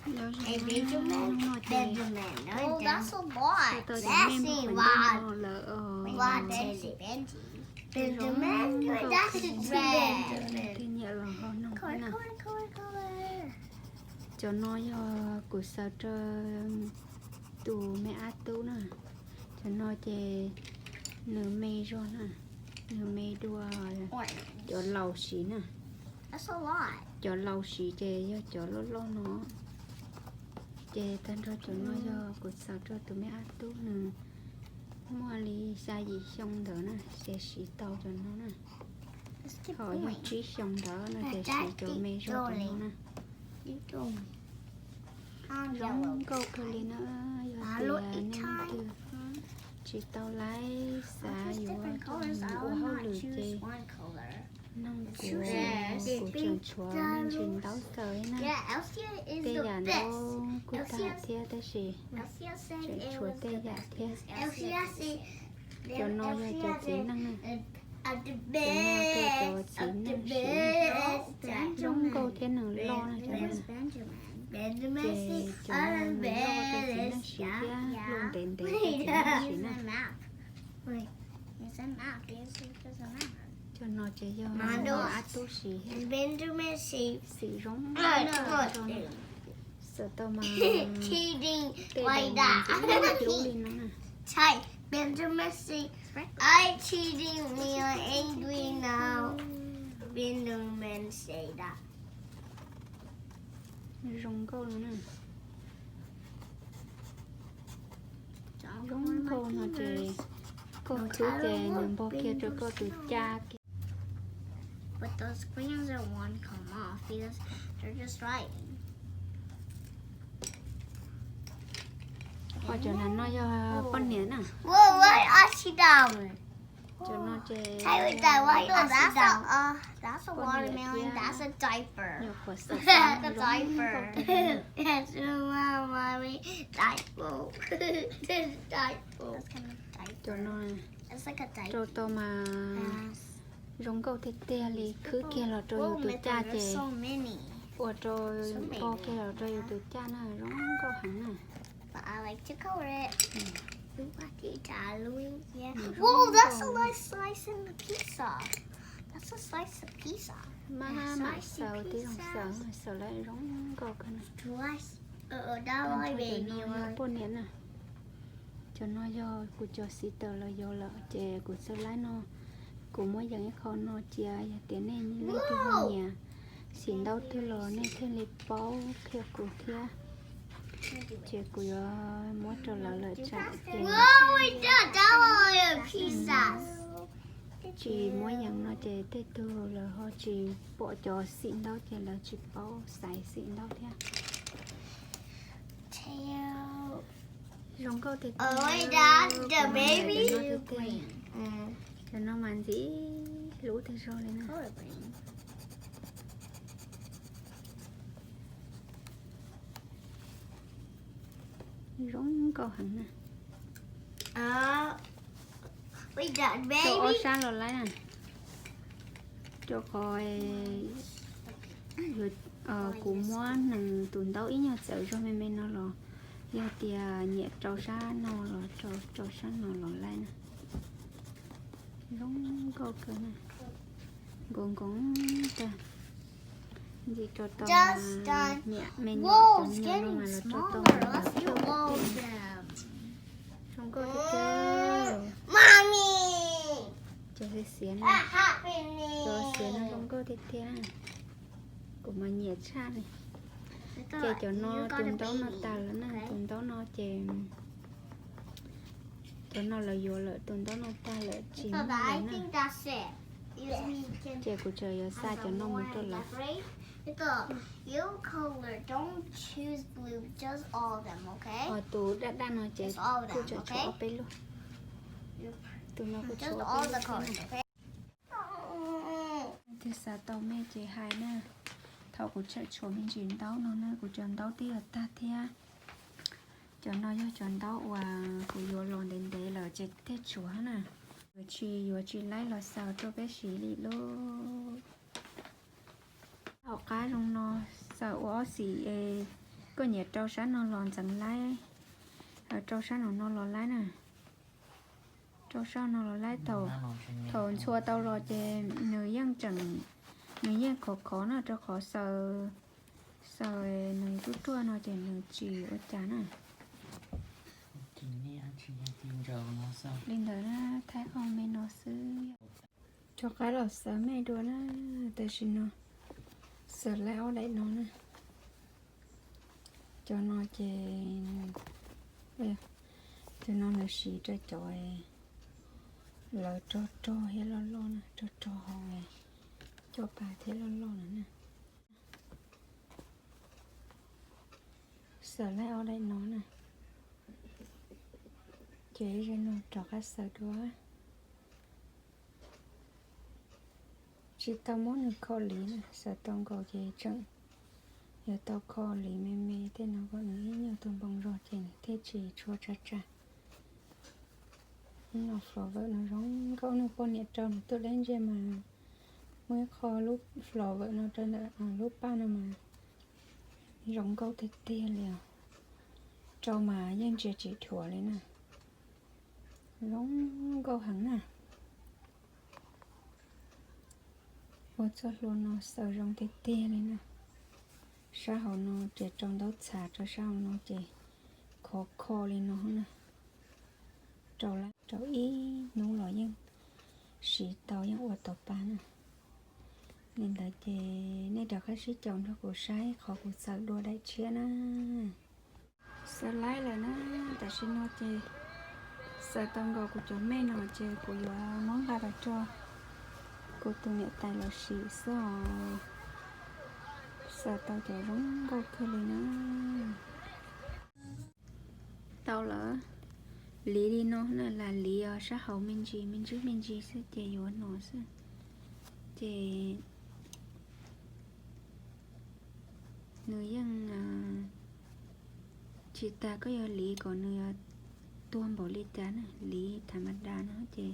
Hnub no ces tau cov mej npog qhov ncauj no lawm os. Thiaj nyiam los ho noog na. Cov no yog kuv xaws rau tus me ab tub na. Cov no ces nws me zog na, nws me dua cov laus siv na. Cov laus siv ces yog cov loj loj no, ces tag nrho cov no yog kuv xaws rau tus me ab tub, nws muaj li xya yim xyoo ntawd na, ces siv tau cov no na. Thaum yog tsib xyoo ntawd no ces siv cov me zog cov no na. Zoo nkauj kawg li na, yog tias nej leej twg tsis tau laib xav yuav coj mus ua hauj lwm ces noog kuv, kuv tseem tshuav me ntsis ntaub xaws na. Tej yam ntaub kuj tag thiab tab sis tseem tshuav tej yam thiab. Cov no yog cov txiv neej na. Cov no yog cov txiv neej siv, zoo nkauj thiab nws loj na cov no. Ces cov no nws loj rau txiv neej siv thiab luaj ntev ntev rau txiv neej siv na. Cov no ces yog ab tub siv, xim zoo, xaws tau mas tej ntawd mas ntxim hlub li no na. Zoo nkauj no na. Zoo nkauj no ces koj khwb ces nws npog kiag rau koj tus caj kiag. Ho cov no yog poj niam na. Cov no ces poj niam thiab nyuam qhuav xaws xaws zoo nkauj. Cov no rau tau mas zoo nkauj tiag tiag li, khwb kiag los rau yus tus caj ces ua rau npog kiag los rau yus tus caj na, zoo nkauj heev na. Maj mam xaws tib zoo xaws, xaws lawm zoo nkauj kawg na. Cov no yog poj niam na. Cov no yog kuv cov xib taws los yau lawm ces kuv txawj laib no. Kuv muab yees ib qho no cia, yog tias nej leej twg ho nyiam xim ntaub twg los nej thiaj li paub qhia kuv thiab. Ces kuv yuav muab rau lawv lawm tsam ces tsis muab yees no ces tej tug lawv ho tsis pom cov xim ntaub ces lawv tsis paub xaiv xim ntaub thiab. Zoo nkauj tiag tiag. Cov no mas ntxim hlub tag zog li na. Zoo nkauj heev na. Rau ob sab los laib na. Rau qhov kuv muab nws tus ntaub ib nyuag txawv zog me me no los, yog tias nyiam rau sab no los rau sab no los laib na. Zoo nkauj kawg na. Nkoos nkoos tag. Ntxim rau tau nyiam me nyuam cov me nyuam no mas los rau tau zoo nkauj tiag tiag. Cov xiav xiav no, cov xiav no zoo nkauj tiag tiag. Kuv mas nyiam tshaj li. Ces cov no tus ntaub no tag lawm na, tus ntaub no ces cov no lawv yuav lawm, tus ntaub no tag lawm tsis muaj lawm na. Ces kuv tseem yuav xa cov no mus rau lawv. Ho tus daj daj no ces kuj tseem tshuav ob peb lub. Tus no kuj tshuav ob peb lub thiab na. Leej twg xav tau mej ces hais na. Thaum kuv tseem tshuav me ntsis ntaub no na, kuv cov ntaub twb yuav tag thiab. Cov no yog cov ntaub uas kuv yuav los ntev ntev lawm ces thiaj tshuav na. Yuav tsis, yuav tsis laib los xaws rau peb siv li lauj. Hauv qab zoo no, xaws ua ob xim es Koj nyiam rau sab no los ntxeev laib, rau sab no los laib na. Rau sab no los laib, thaum ntxhua tau los ces nws yeej tseem, nws yeej khov khov no rau qhov xaws, xaws nws ruaj ruaj no ces nws tsis ua cas na. Li ntawd na, thaij qhov me no xwb. Rov qab los xaws mej dua na, tam sim no xaws laib ob daim no na. Cov no ces, cov no nws siv rau cov lawv rog rog thiab loj loj na, rog rog hauv coj pas thiab loj loj no na. Xaws laib ob daim no na. Ces ze no rov qab xaws dua. Tsis tau muab nws kho liv na, xaws tau nkaus ces tseem yuav tau kho liv me me tej no kom nws ib nyuag tus npoo zog ces nws thiaj tsis tshua tsab tsab. No flower no zoo nkauj, nws poj niam rau nws tuaj dab ntsia mas muaj ib qho lub flower no rau ntawm lub paj no mas zoo nkauj tiag tiag li os. Rau mas yeej ntsia tsis dhuav li na. Zoo nkauj heev na. Ua txoj hlua no xaws zoo tiag tiag li na. Sab hauv no ces rau ntaub txhav, rau sab hauv no ces khov kho li no na. Rau, rau ib hnub los yeej siv tau, yeej ua tau pa na. Li ntawd ces nej rov qab sib caum nrog kuv saib qhov kuv xaws dua daim tshiab na. Xaws laib lawm na, tam sim no ces xaws tau nkaus kuv cov mej no ces kuv yuav muab nqa los rau kuv tus niam tais los sim xwb os. Xaws tau cov zoo nkauj kawg li na. Tau lawm, liv li no na, lam liv sab hauv me ntsis me ntsis me ntsis xwb ces yuav no xwb. Ces nws yeej tsis tas koj yuav liv kom nws tuag npaum li cas na, liv thav mas das no ces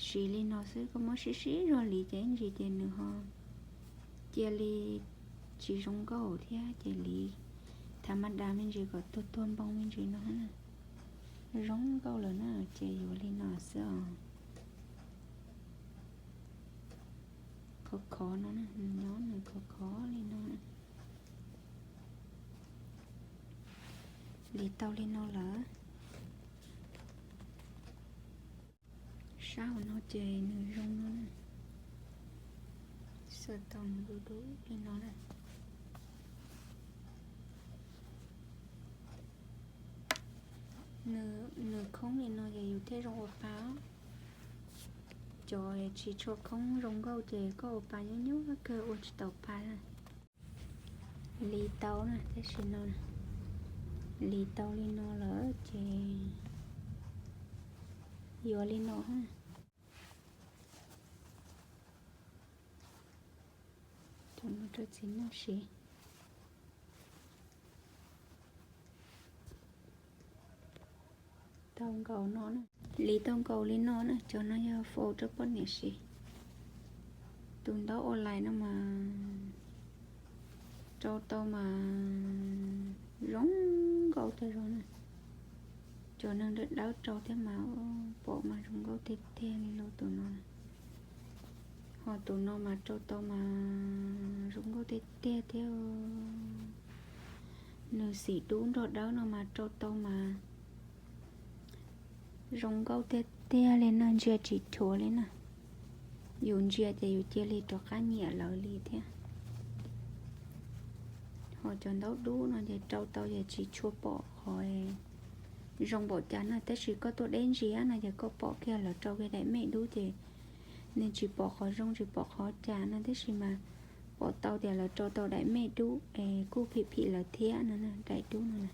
siv li no xwb, koj muab sib sib zog liv ces ib ntsis ces nws ho cia li tsis zoo nkauj thiab, ces liv thav mas das me ntsis kom tuag tuag npoo me ntsis no na. Zoo nkauj lawm na ces yuav li no xwb os. Khov khov no na, nws nyob nws khov khov li no na. Liv tau li no lawm. Sab hauv no ces nws zoo no na. Xaws tau nws du du li no na. Nws khoob li no ces yus thiaj zoo ua pa. Cov tsis tshua khoob zoo nkauj ces koj ua pa nyuaj nyuaj kawg ua tsis tau pa. Liv tau na, tab sis no liv tau li no lawm ces yuav li no. Cov no rau txiv noj siv. Tau nkaus no na. Liv tau nkaus li no na, cov no yog faus rau poj niam siv. Tus ntaub online no mas rau tau mas zoo nkauj tag zog na. Cov neeg dawb dawb rau thiab mas pom mas zoo nkauj tiag tiag li lauj tus no. Ho tus no mas rau tau mas zoo nkauj tiag tiag thiab. Nws xim dub nrog dawb no mas rau tau mas zoo nkauj tiag tiag li na, ntsia tsis dhuav li na. Yus ntsia ces yus cia li rov qab nyiam lawv li thiab. Ho cov ntaub dub no ces rau tau ces tsis tshua pom qhov zoo npaum cas na, tab sis koj tuaj deb ntsia no ces koj pom kiag lawv rau kiag daim mej dub ces nws tsis pom qhov zoo tsis pom qhov cas no, tab sis mas pom tau tias lawv rau tau daim mej dub es kuj phim phim lawv thiab no, daim dub no na.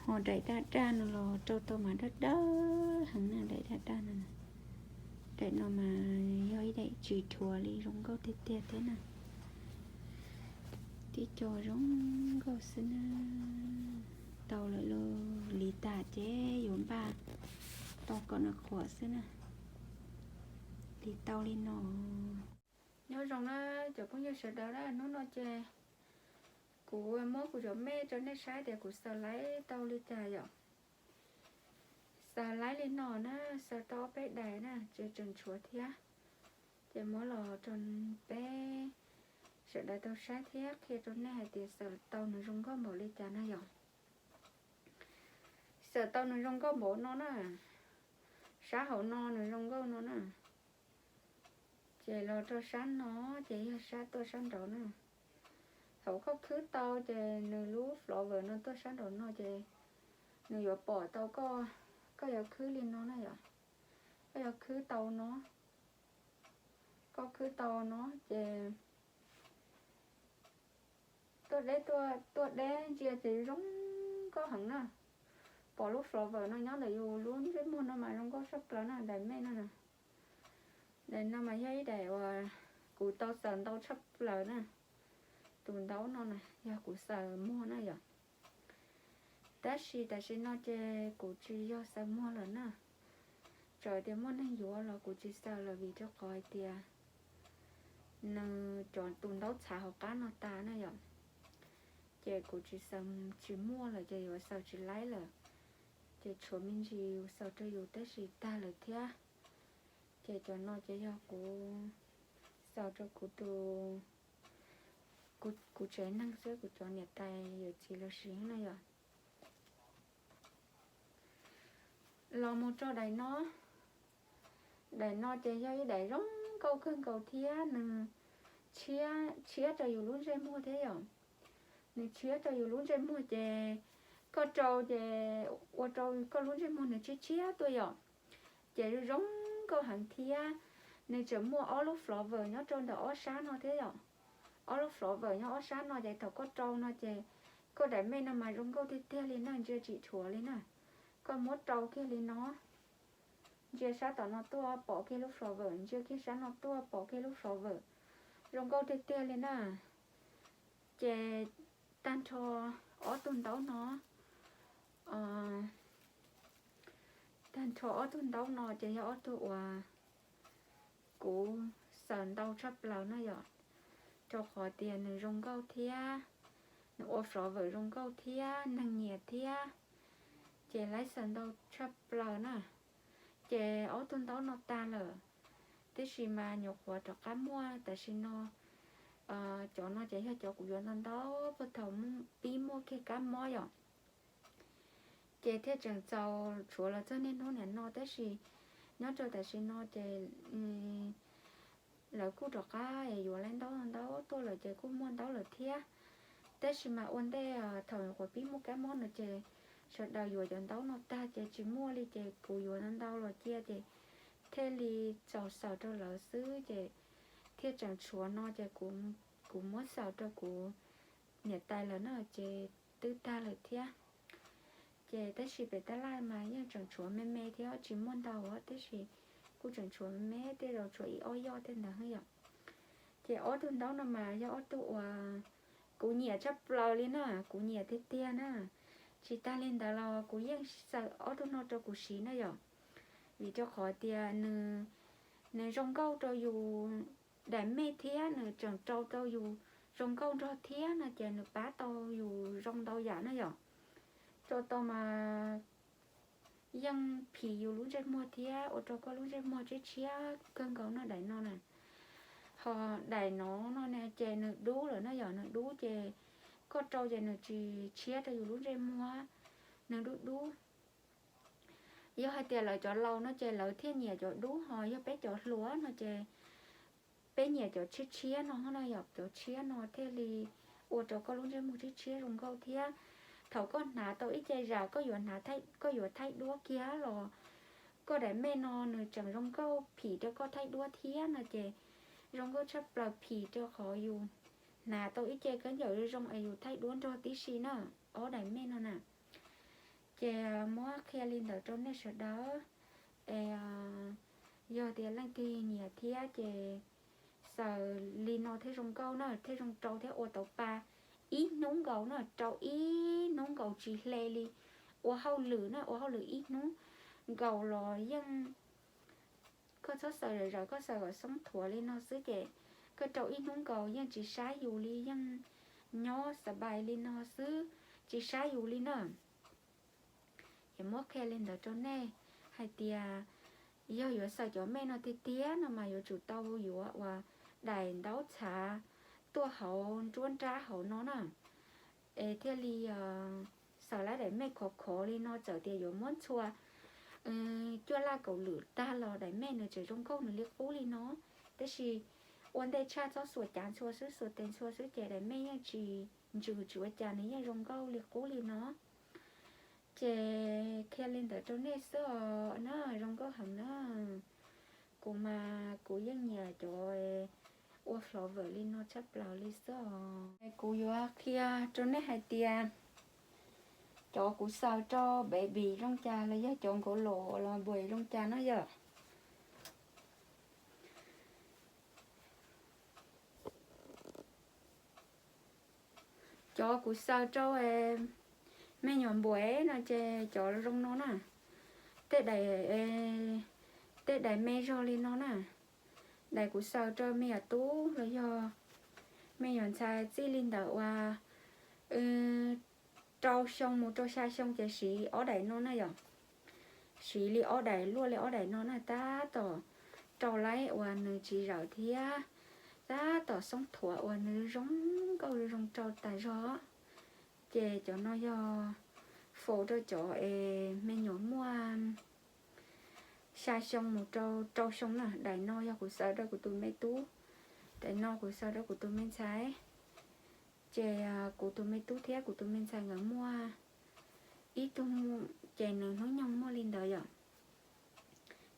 Ho daim daj daj no los rau tau mas dawb dawb heev na, daim daj daj no. Daim no mas yog ib daim tsis dhuav li, zoo nkauj tiag tiag thiab na. Tib co zoo nkauj xwb na. Tau lawm lauj, liv tas ces yuav npaj tau kom nws qhuav xwb na. Liv tau li no. Nyob zoo na cov phooj ywg sawv daws na, hnub no ces kuv Kuv muab kuv cov mej rau nej saib tias kuv xaws laib tau li cas yom. Xaws laib li no na, xaws tau ob peb daim na, ces tseem tshuav thiab. Ces muab los rau peb sawv daws tau saib thiab qhia rau nej hais tias xaws tau nws zoo nkauj npaum li cas na yom. Xaws tau nws zoo nkauj npaum no na, sab hauv no nws zoo nkauj no na. Ces los rau sab no, ces yog sab tuaj sab nraud na. Thaum koj khwb tau ces nws lub flower no tuaj sab nraum no ces nws yuav pom tau koj, koj yuav khwb li no na yom. Koj yuav khwb tau no, koj khwb tau no ces tuaj deb, tuaj deb ntsia ces zoo nkauj heev na. Pom lub flower no nyob ntawm yus lub ntsej muag no mas zoo nkauj tshaj plaws na, daim mej no na. Daim no mas yog ib daim uas kuv tau xaws ntau tshaj plaws na. Tus ntaub no na yog kuv xaws muag na yom. Tab sis tam sim no ces kuv tsis yog xaws muag lawm na. Txawm tias muaj neeg yuav los kuv tsis xaws lawm vim rau qhov hais tias nws cov tus ntaub txhav hauv qab no tas na yom. Ces kuv tsis xaws, tsis muaj lawm ces yuav xaws tsis laib lawm. Ces tshuav me ntsis yus xaws rau yus tab sis tag lawm thiab. Ces cov no ces yog kuv xaws rau kuv tus, kuv tsev neeg xwb, kuv cov niam tais yawm txiv los siv na yom. Los mus rau daim no, daim no ces yog ib daim zoo nkauj kawg nkaus thiab nws tshiab, tshiab rau yus lub ntsej muag thiab yom. Nws tshiab rau yus lub ntsej muag ces koj rau ces ua rau koj lub ntsej muag nws tshiab tshiab tuaj yom. Ces zoo zoo nkauj heev thiab. Nws tseem muaj ob lub flower nyob rau ntawm ob sab no thiab yom. Ob lub flower nyob ob sab no ces thaum koj rau no ces koj daim mej no mas zoo nkauj tiag tiag li na, ntsia tsis dhuav li na. Koj muab rau kiag li no, ntsia sab tom no tuaj pom kiag lub flower, ntsia kiag sab no tuaj pom kiag lub flower, zoo nkauj tiag tiag li na. Ces tag nrho ob tug ntaub no, tag nrho ob tug ntaub no ces yog ob tug uas kuv xaws ntau tshaj plaws no yom, rau qhov tias nws zoo nkauj thiab, nws ua flower zoo nkauj thiab neeg nyiam thiab, ces laib xaws ntau tshaj plaws na. Ces ob tug ntaub no tag lawm, tiam sis mas nyuam qhuav rov qab muaj tam sim no. Cov no ces yog cov kuv yuav ntau ntau puag thaum pib muaj kiag kab mob yom. Ces thiaj tseem txaus tshuav los txog niaj hnub niam no, tab sis nyob rau tam sim no ces lawv kuj rov qab yuav laib ntaub ntau tuaj lawm ces kuj muaj ntaub lawm thiab. Tab sis mas ua ntej thaum nyuam qhuav pib muaj kab mob no ces sawv daws yuav cov ntaub no tag ces tsis muaj li ces kuv yuav ntau ntau los cia ces thiaj li txaus xaws rau lawv xwb ces thiaj tseem tshuav no ces kuv muab xaws rau kuv niam tais lawm na ces twb tag lawm thiab. Ces tab sis pem tab laj mas yeej tseem tshuav me me thiab tsis muaj ntau, tab sis kuj tseem tshuav me me, tej zaum tshuav ib ob yoj tej ntawd yom. Ces ob tug ntaub no mas yog ob tug uas kuv nyiam tshaj plaws li na, kuv nyiam tiag tiag na. Tsis tag li ntawd los kuv yeej xaws ob tug no rau kuv siv na yom, vim rau qhov tias nws zoo nkauj rau yus daim mej thiab nws tseem rau rau yus zoo nkauj nrog thiab no ces nws pab tau yus zoo ntau yam na yom. Rau tau mas yeej phim yus lub ntsej muag thiab ua rau koj lub ntsej muag tshiab tshiab kawg nkaus no daim no na. Ho daim no no ne ces nws dub lawm na yom, nws dub ces koj rau ces nws tsis tshiab rau yus lub ntsej muag, nws dub dub. Yog hais tias lawv cov laus no ces lawv thiaj nyiam cov dub, ho yog peb cov hluas no ces peb nyiam cov tshiab tshiab no na yom, cov tshiab no thiaj li ua rau koj lub ntsej muag tshiab tshiab zoo nkauj thiab. Thaum koj hnav tau ib ce zam koj yuav hnav, koj yuav thaij duab kiag los koj daim mej no nws tseem zoo nkauj phim rau koj thaij duab thiab no ces zoo nkauj tshaj plaws phim rau qhov yus hnav tau ib ce khaub ncaws zoo zoo es yus thaij duab nrog tib si na, ob daim mej no na. Ces muab qhia li ntawd rau nej sawv daws es yog tias leej twg nyiam thiab ces xaws li no thiaj zoo nkauj na, thiaj zoo rau thiab ua tau pa ib hnub nkaus na, rau ib hnub nkaus tsis hle li. Ua hauj lwm na, ua hauj lwm ib hnub nkaus los yeej, koj txhob xaws zam zaws, koj xaws kom xoob thuav li no xwb ces koj rau ib hnub nkaus yeej tsis sab yus li, yeej nyob xa npais li no xwb, tsis saib yus li na. Ces muab qhia li ntawd rau nej hais tias yog yuav xaws cov mej no tiag tiag no mas yuav tsum tau yuav uas daim ntaub txhav tuaj hauv nruab nrab hauv no na, es thiaj li xaws laib daim mej khov khov li no. Txawm tias yuav muab ntxhua cuaj laj kaum lwm tag los daim mej nws tseem zoo nkauj nws li qub li no. Tab sis ua ntej tshaj txhob xuas cav ntxhua xwb, xuas tes ntxhua xwb ces daim mej yeej tsis ntsws tsis ua cas, nws yeej zoo nkauj li qub li no. Ces qhia li ntawd rau nej xwb os na, zoo nkauj heev na. Kuv mas kuv yeej nyiam cov ua flower li no tshaj plaws li xwb os. Kuv yuav qhia rau nej hais tias cov kuv xaws rau baby zoo cas los yog cov nkaus los los npuav zoo cas no yom. Cov kuv xaws rau me nyuam npuav no ces cov zoo no na. Tej daim, tej daim me zog li no na. Daim kuv xaws rau me nyuam tub los yog me nyuam ntxhais txij li ntawm uas rau xyoo mus rau xya xyoo ces siv ob daim no na yom. Siv li ob daim, luaj li ob daim no na, tab tom rau laib uas nws tsis zawm thiab tab tom xoob thuav uas nws zoo nkauj zoo rau tas zog. Ces cov no yog faus rau cov es me nyuam muaj xya xyoo mus rau rau xyoo na. Daim no yog kuv xaws rau kuv tus me tub, daim no kuv xaws rau kuv tus me ntxhais. Ces kuv tus me tub thiab kuv tus me ntxhais nkawd muaj ib tug, ces nws hnub nyoog muaj li ntawd yom.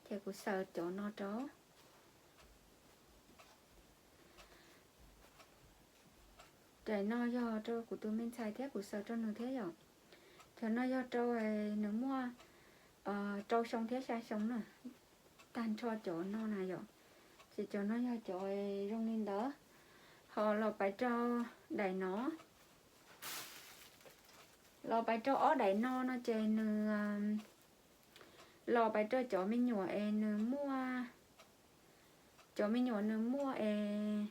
Ces kuv xaws cov no rau. Daim no yog rau kuv tus me ntxhais thiab kuv xaws rau nws thiab yom. Cov no yog rau nws muaj rau xyoo thiab xya xyoo na. Tag nrho cov no na yom. Ces cov no yog cov zoo li ntawd. Ho los pais rau daim no, los pais rau ob daim no no ces nws, los pais rau cov me nyuam es nws muaj, cov me nyuam nws muaj es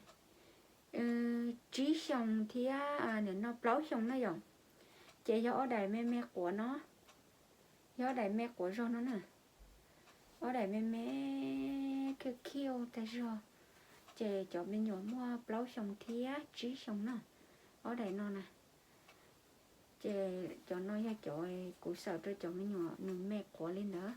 tsib xyoo thiab nim no plaub xyoo na yom. Ces yog ob daim me me quav no, yog ob daim me quav zog no na. Ob daim me me khiu khiu tag zog. Ces cov me nyuam muaj plaub xyoo thiab tsib xyoo na, ob daim no na. Ces cov no yog cov kuv xaws rau cov me nyuam nws me quav li ntawd.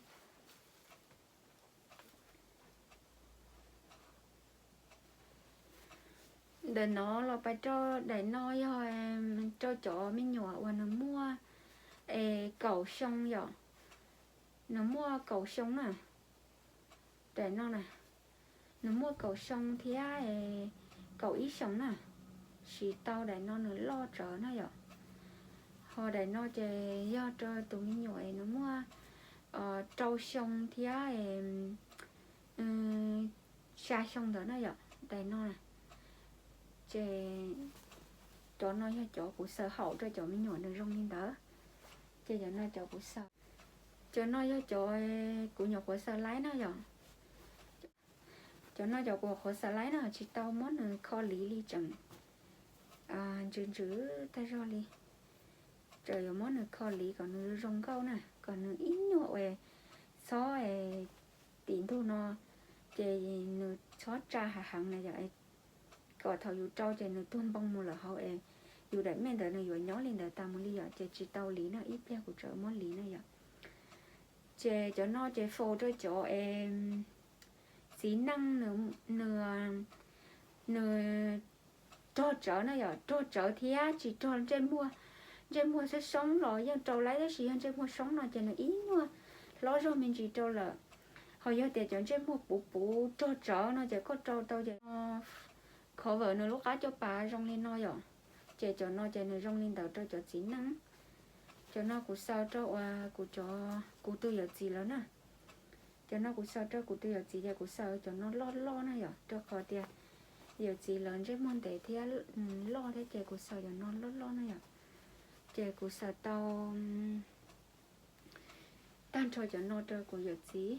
Ntawm no los pais rau daim no yog rau cov me nyuam uas nws muaj es kaum xyoo yom. Nws muaj kaum xyoo na. Daim no na, nws muaj kaum xyoo thiab kaum ib xyoo na. Siv tau daim no nws loj tsawv na yom. Ho daim no ces yog rau tus me nyuam es nws muaj rau xyoo thiab xya xyoo ntawd na yom. Daim no na, ces cov no yog cov kuv xaws haum rau cov me nyuam nws zoo li ntawd. Ces cov no cov kuv xaws, cov no yog cov kuv nyuam qhuav xaws laib na yom. Cov no cov kuv nyuam qhuav xaws laib na, tsis tau muab nws kho liv li, tseem ntsws ntsws tag zog li. Tseem yuav muab nws kho liv kom nws zoo nkauj na, kom nws ib nyuag ua txhob, tim ntug no ces nws txhob tsa hav heev na yom, kom thaum yus rau ces nws tuag npoo mus lawm hauv es yus daim mej ntawd nws yuav nyob li ntawd tas mus li yom. Ces tsis tau liv na, ib pliag kuv tseem muab liv na yom. Ces cov no ces faus rau cov es txiv neej, nws, nws rog tsawv na yom, rog tsawv thiab tsis rog ntsej muag. Ntsej muag soob soob los yeej rau laib, tab sis yog ntsej muag soob no ces nws ib nyuag hlob zog me ntsis rau lawm. Ho yog tias cov ntsej muag puv puv rog tsawv no ces koj rau tau ces cover nws lub qab caj pas zoo li no yom. Ces cov no ces nws zoo li ntawd rau cov txiv neej. Cov no kuv xaws rau uas kuv cov, kuv tus yawm txiv lawv na. Cov no kuv xaws rau kuv tus yawm txiv ces kuv xaws cov no loj loj na yom, rau qhov tias yawm txiv lawv ntsej muag ntev thiab loj thiab ces kuv xaws cov no loj loj na yom. Ces kuv xaws tau tag nrho cov no rau kuv yawm txiv.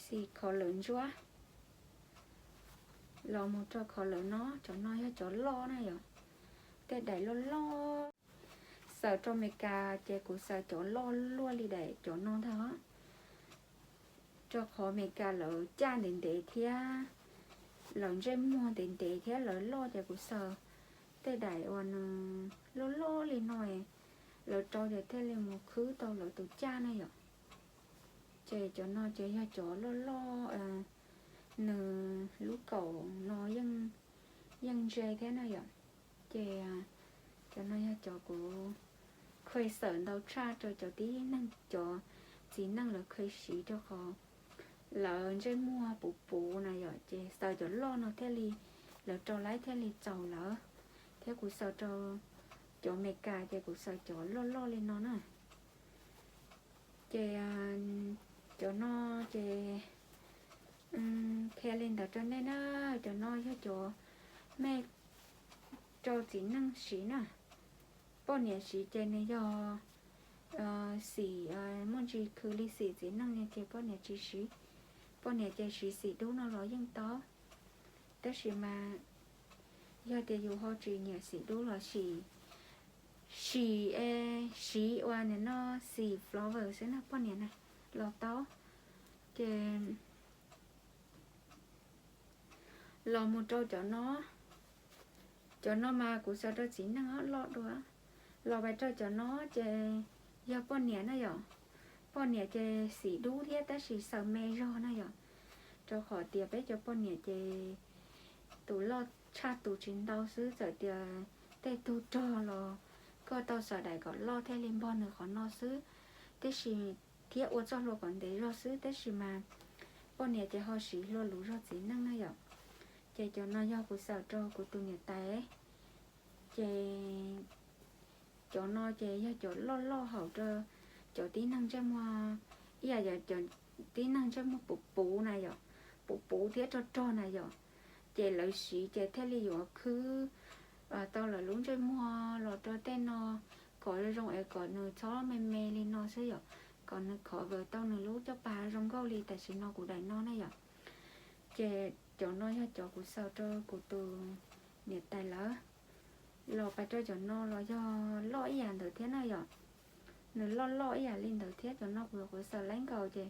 Xim kho lawm ntsuab. Los mus rau qhov lawv no, cov no yog cov loj na yom, tej daim loj loj. Xaws rau Amelikas ces kuv xaws cov loj luaj li daim cov no ntag. Rau qhov Amelikas lawv caj ntev ntev thiab, lawv ntsej muag ntev ntev thiab lawv loj ces kuv xaws tej daim uas nws loj loj li no, lawv rau ces thiaj li mus khwb tau lawv tus caj na yom. Ces cov no ces yog cov loj loj, nws lub kaum no yeej ntse thiab na yom. Ces cov no yog cov kuv kheev xaws ntau tshaj rau cov tib neeg, cov txiv neej lawv kheev siv rau qhov lawv ntsej muag puv puv na yom, ces xaws cov loj no thiaj li, lawv rau laib thiaj li txaus lawv. Thiab kuv xaws rau cov Amelikas ces kuv xaws cov loj loj li no na. Ces cov no ces qhia li ntawd rau nej na, cov no yog cov mej rau txiv neej siv na. Poj niam siv ces nws yog xim, muaj ntsis khwv li xim txiv neej no ces poj niam tsis siv. Poj niam ces siv xim dub no los yeej tau, tab sis mas yog tias yus ho tsis nyiam xim dub los sis siv, siv ua nim no xim flower xwb na poj niam na los tau. Ces los mus rau cov no, cov no mas kuv xaws rau txiv neej loj dua. Los pais rau cov no ces yog poj niam na yom. Poj niam ces xim dub thiab tab sis xaws me zog na yom, rau qhov tias peb cov poj niam ces tus loj tshaj tus tsis ntau xwb, txawm tias tej tug rog los koj tau xaws daim kom loj thiaj li npog nws qhov no xwb, tab sis thiab ua txoj hlua kom ntev zog xwb, tab sis mas poj niam ces ho siv hlua luv zog txiv neej na yom. Ces cov no yog kuv xaws rau kuv tus niam tais. Ces cov no ces yog cov loj loj hauv rau cov tib neeg ntsej muag, ib yam cov tib neeg ntsej muag puv puv na yom, puv puv thiab rog rog na yom. Ces lawv siv ces thiaj li yuav khwb tau lawv lub ntsej muag los rau tej no kom zoo zoo es kom nws txhob me me li no xwb yom, kom nws cover tau nws lub caj pas zoo nkauj li tam sim no kuv daim no na yom. Ces cov no yog cov kuv xaws rau kuv tus niam tais lawv. Los pais rau cov no los yog loj ib yam ntawd thiab na yom. Nws loj loj ib yam li ntawd thiab, cov no kuv, kuv xaws laib nkaus ces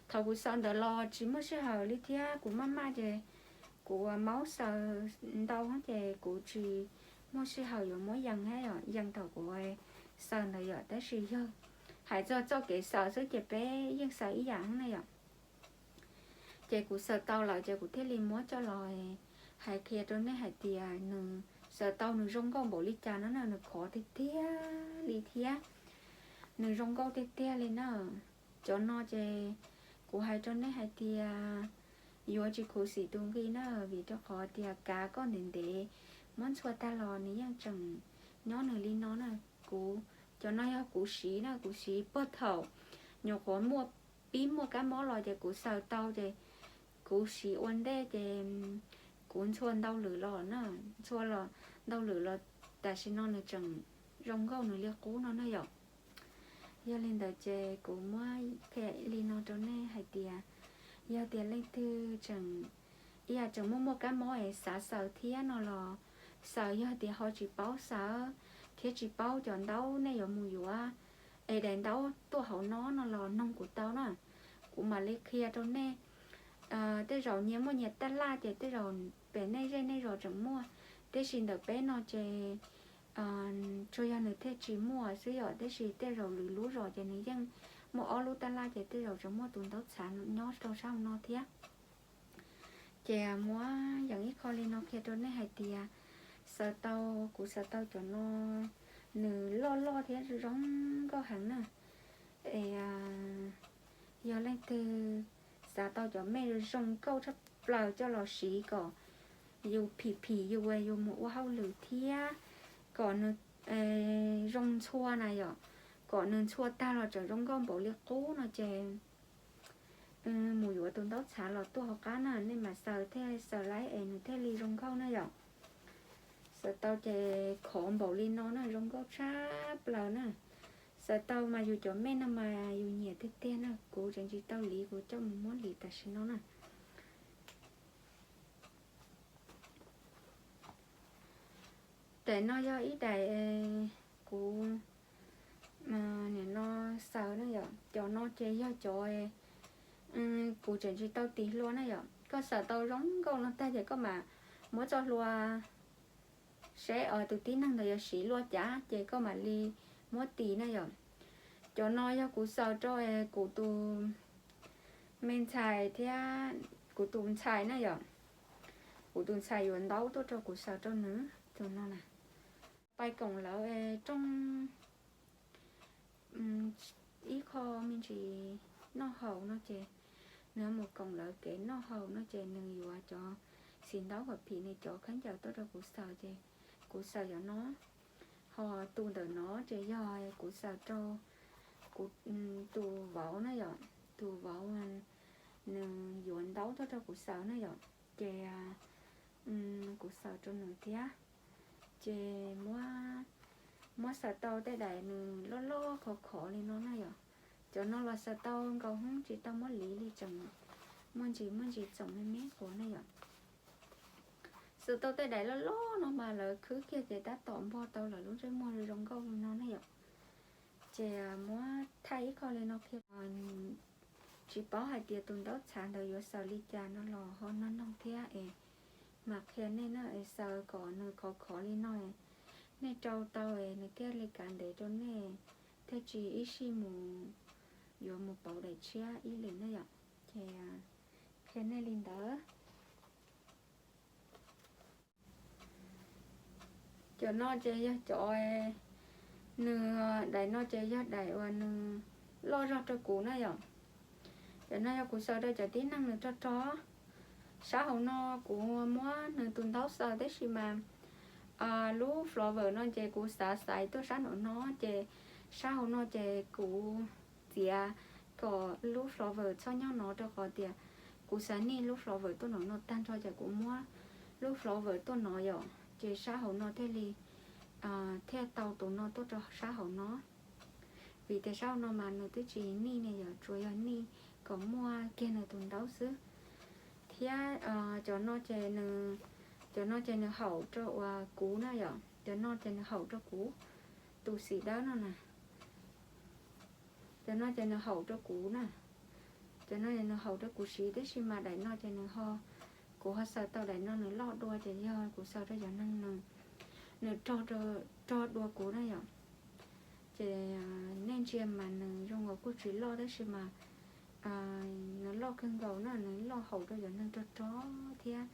thaum kuv xaws ntawd los tsis muaj sij hawm li thiab, kuv maj maj ces kuv maub xaws ntau ces kuv tsis muaj sij hawm yuav muab yees thiab yom, yees thaum kuv xaws ntawd yom. Tab sis yog hais txog txoj kev xaws xwb ces peb yeej xaws ib yam na yom. Ces kuv xaws tau lawm ces kuv thiaj li muab coj los hais qhia rau nej hais tias nws xaws tau nws zoo nkauj npaum li cas no na, nws khov tiag tiag li thiab, nws zoo nkauj tiag tiag li na. Cov no ces kuv hais rau nej hais tias yuav tsis khuv xim tus nqi na, vim rau qhov tias kav koj ntev ntev muab ntxhua tag los nws yeej tseem nyob nws li no na. Kuv, cov no yog kuv siv na, kuv siv puag thaum nyuam qhuav muaj pib muaj kab mob los ces kuv xaws tau ces kuv siv ua ntej ces kuv ntxhua ntau lwm los na, ntxhua los ntau lwm los tam sim no nws tseem zoo nkauj nws li qub no na yom. Yog li ntawd ces kuv muab qhia li no rau nej hais tias yog tias leej twg tseem, ib yam tseem muaj muaj kab mob es xav xaws thiab no los xaws, yog tias ho tsis paub xaws thiab tsis paub cov ntaub nej yuav mus yuav es daim ntaub tuaj hauv no no los noog kuv tau na, kuv mam li qhia rau nej. Tej zaum nyias muaj nyias tab laj ces tej zaum pem nej zej nej zos tseem muaj, tiam sis ntawm peb no ces tsuas yog nws thiaj tsis muaj xwb yom, tiam sis tej zaum lwm lub zos ces nws yeej muaj ob lub tab laj ces tej zaum tseem muaj tus ntaub txhav nyob rau sab hauv no thiab. Ces muab yees ib qho li no qhia rau nej hais tias xaws tau, kuv xaws tau cov no nws loj loj thiab zoo nkauj heev na. Es yog leej twg xav tau cov mej zoo nkauj tshaj plaws coj los siv kom yus phim phim yus, yus mus ua hauj lwm thiab kom nws zoo ntxhua na yom, kom nws ntxhua tag los tseem zoo nkauj npaum li qub no ces mus yuav tus ntaub txhav los tuaj hauv qab na, nej mam xaws thiaj xaws laib es nws thiaj li zoo nkauj na yom. Xaws tau ces khov npaum li no na, zoo nkauj tshaj plaws na. Xaws tau mas yus cov mej no mas yus nyiam tiag tiag na, kuv tseem tsis tau liv, kuv coj mus muab liv tam sim no na. Daim no yog ib daim kuv nim no xaws na yom. Cov no ces yog cov kuv tseem tsis tau tis hlua na yom. Koj xaws tau zoo nkauj no tag ces koj mam muab txoj hlua seb tus tib neeg ntawd yuav siv luaj cas ces koj mam li muab tis na yom. Cov no yog kuv xaws rau kuv tus me ntxhais thiab kuv tus ntxhais na yom. Kuv tus ntxhais yuav ntaub tuaj rau kuv xaws rau nws tus no na. Pais koom lawv rooj ib qho me ntsis noj haus no ces nws mus koom lawv kev noj haus no ces nws yuav cov xim ntaub huam phim nws cov khaub ncaws tuaj rau kuv xaws ces kuv xaws cov no. Ho tus ntawm no ces yog kuv xaws rau kuv tus vauv na yom. Tus vauv nws yuav ntaub tuaj rau kuv xaws na yom. Ces kuv xaws rau nws thiab. Ces muab, muab xaws tau tej daim nws loj loj khov khov li no na yom. Cov no los xaws tau nkaus hoob tsis tau muab liv li, tseem muaj ntsis muaj ntsis txoom me me quav na yom. Xaws tau tej daim loj loj no mas lawv khwb kiag ces tab tom npog tau lawv lub ntsej muag zoo nkauj li no na yom. Ces muab thaij ib qho li no qhia. Tsis paub hais tias tus ntaub txhav ntawd yuav xaws li cas no los ho noog noog thiab es mam qhia nej na. Es xaws kom nws khov khov li no, nej rau tau es nws thiaj li kav ntev rau nej, thiaj tsis ib sij mus yuav mus pauv daim tshiab ib lwm na yom. Ces qhia nej li ntawd. Cov no ces yog cov, nws, daim no ces yog daim uas nws loj zog rau kuv na yom. Cov no yog kuv xaws rau cov tib neeg nws rog rog. Sab hauv no kuv muab nws tus ntaub xaws tab sis mas lub flower no ces kuv xav xaiv tuaj sab nraum no ces sab hauv no ces kuv txiav kom lub flower txhob nyob no rau qhov tias kuv xav nij lub flower tuaj nraum no tag nrho ces kuv muab lub flower tuaj no yom, ces sab hauv no thiaj li thiaj tau tus no tuaj rau sab hauv no. Vim tias sab hauv no mas nws twb tsis nij ne yom, tsuas yog nij kom muaj kiag nws tus ntaub xwb. Thiab cov no ces nws, cov no ces nws haum rau uas kuv na yom, cov no ces nws haum rau kuv tus xim dawb no na. Cov no ces nws haum rau kuv na. Cov no ces nws haum rau kuv siv tab sis mas daim no ces nws ho, kuv ho xaws tau daim no nws loj dua ces yog kuv xaws rau cov neeg nws, nws rog, rog dua kuv na yom. Ces nej ntsia mas nws zoo nkaus kuj tsis loj tab sis mas nws loj kawg nkaus na, nws loj haum rau cov neeg rog rog thiab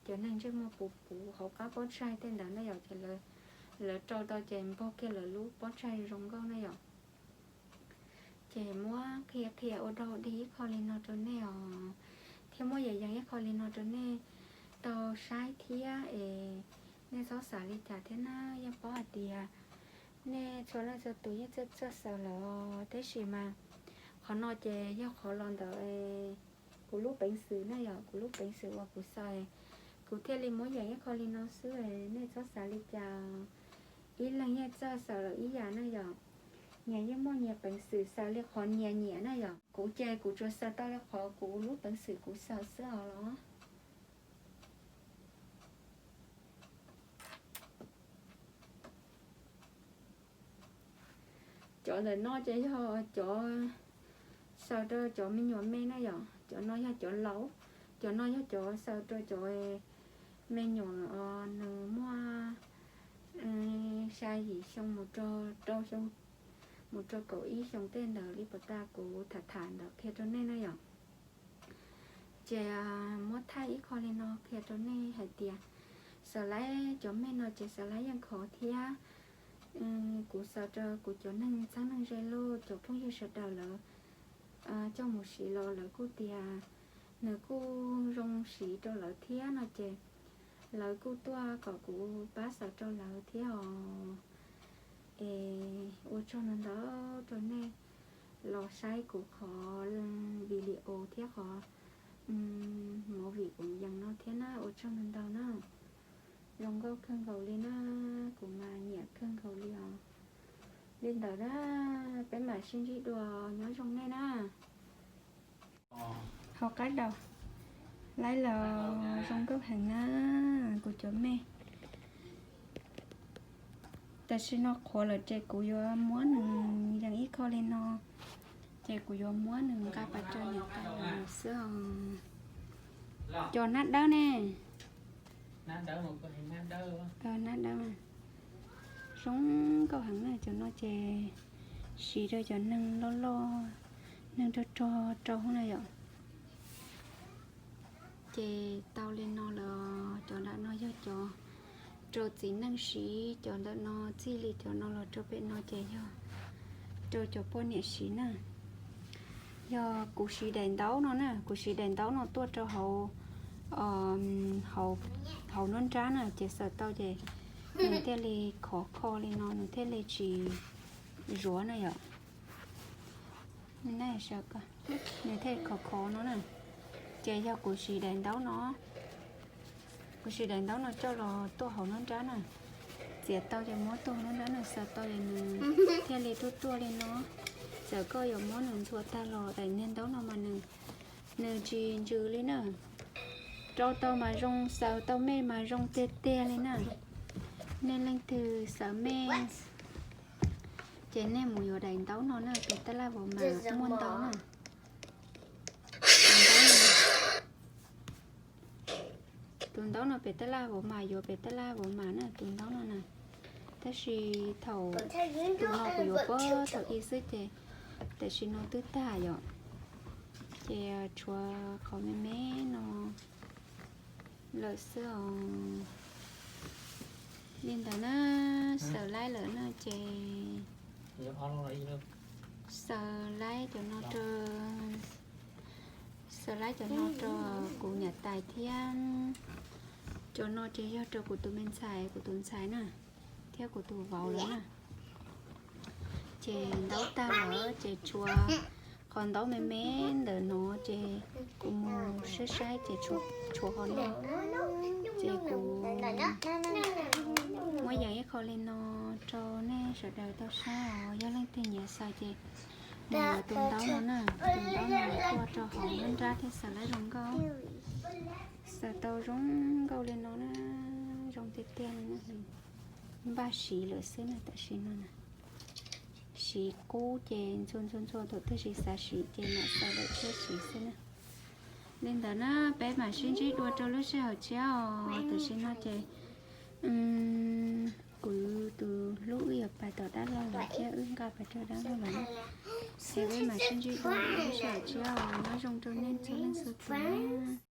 cov neeg ntsej muag puv puv hauv qab pob tsaig tej ntawd na yom, ces lawv rau tau ces npog kiag lawv lub pob tsaig zoo nkauj na yom. Ces muab qhia qhia ua dog dig ib qho li no rau nej os, thiab muab yees yees ib qho li no rau nej tau saib thiab es nej txhob xav li cas thiab na. Yeej paub hais tias nej txhua leej txhua tus yeej txawj txawj xaws lawm os, tab sis mas qhov no ces yog qhov los ntawm kuv lub peev xwm na yom, kuv lub peev xwm uas kuv xaws, kuv thiaj li muab yees ib qho li no xwb, nej txhob xav li cas. Ib leeg yeej txawj xaws lawm ib yam na yom. Nyias yeej muaj nyias peev xwm xaws li qhov nyias nyiam na yom. Kuv ces kuv tsuas xaws tau li qhov kuv lub peev xwm kuv xaws xwb os los. Cov ntawm no ces yog cov xaws rau cov me nyuam me na yom, cov no yog cov laus, cov no yog cov xaws rau cov me nyuam nws muaj xya yim xyoo mus rau rau xyoo, mus rau kaum ib xyoo tej ntawd li puas tas kuv tham tham ntawd qhia rau nej na yom. Ces muab thaij ib qho li no qhia rau nej hais tias xaws laib cov me no ces xaws laib yeej khov thiab. Kuv xaws rau kuv cov neeg txheeb neeg ze los cov phooj ywg sawv daws lawv coj mus siv los lawv kuj tias nws kuj zoo siv rau lawv thiab no ces lawv kuj tuaj kom kuv pab xaws rau lawv thiab os. Es ua tsaug ntau ntau rau nej los saib kuv qhov video thiab qhov movie kuv yees no thiab na, ua tsaug ntau ntau na. Zoo nkauj kawg nkaus li na, kuv mas nyiam kawg nkaus li os. Li ntawd na, peb mam sib ntsib dua, nyob zoo nej na. Hauv qab daus laib los zoo nkauj heev na, kuv cov me. Tam sim no qhuav lawm ces kuv yuav muab nws yees ib qho li no, ces kuv yuav muab nws nqa pais rau niam tais xwb os. Cov nab dawb ne, nab dawb zoo nkauj heev na, cov no ces siv rau cov neeg loj loj, neeg rog rog rau na yom. Ces tau li no lawm, cov nram no yog cov rau txiv neej siv, cov ntawm no txij li cov no los rau pem no ces yog rau cov poj niam siv na. Yog kuv siv daim ntaub no na, kuv siv daim ntaub no tuaj rau hauv, hauv nruab nrab na, ces xaws tau ces nws thiaj li khov kho li no, nws thiaj li tsis zuav na yom. Nws thiaj khov khov no na. Ces yog kuv siv daim ntaub no, kuv siv daim ntaub no coj los tuaj hauv nruab nrab na. Txiav tau ces muab tuaj hauv nruab nrab na, xaws tau ces nws thiaj li tuaj tuaj li no. Txawm koj yuav muab nws ntxhua tag los daim niag ntaub no mas nws, nws tsis ntsws li na. Rau tau mas zoo, xaws tau me mas zoo tiag tiag li na. Nej leej twg xaws me ces nej mus yuav daim ntaub no na, tus tab laj vauv mas muaj ntau na. Tus ntaub no pem tab laj vauv mas yuav pem tab laj vauv mas na, tus ntaub no na. Tab sis thaum, tus no kuv yuav puag thaum ub xwb ces tam sim no twb tag yom. Ces tshuav qhov me me no lawm xwb os. Li ntawd na, xaws laib lawm na ces xaws laib cov no rau, xaws laib cov no rau kuv niam tais thiab. Cov no ces yog rau kuv tus me ntxhais, kuv tus ntxhais na, thiab kuv tus vauv lawm na. Ces ntaub tag lawm ces tshuav qhov ntaub me me ntawm no ces kuv mus saib saib ces tshuav qhov no. Ces kuv muab yees ib qho li no rau nej sawv daws tau saib os. Yog leej twg nyiam xaws ces mus yuav tus ntaub no na, tus ntaub no tuaj rau hauv nruab nrab thiaj xaws laib zoo nkauj. Xaws tau zoo nkauj li no na, zoo tiag tiag li na. Npaj siv lawm xwb na, tam sim no na. Siv qub ces ntxhua ntxhua ntxhua, thaum twg tsis xav siv ces mam xaws lawm thiaj siv xwb na. Li ntawd na, peb mam sib ntsib dua rau lub sij hawm tshiab os. Tam sim no ces kuv tus hlub wb yuav pais tom dab laug lawm thiab, wb nqa pais rau dab laug lawm na. Es peb mam sib ntsib dua lub sij hawm tshiab os. Nyob zoo rau nej txhua leej txhua tus na.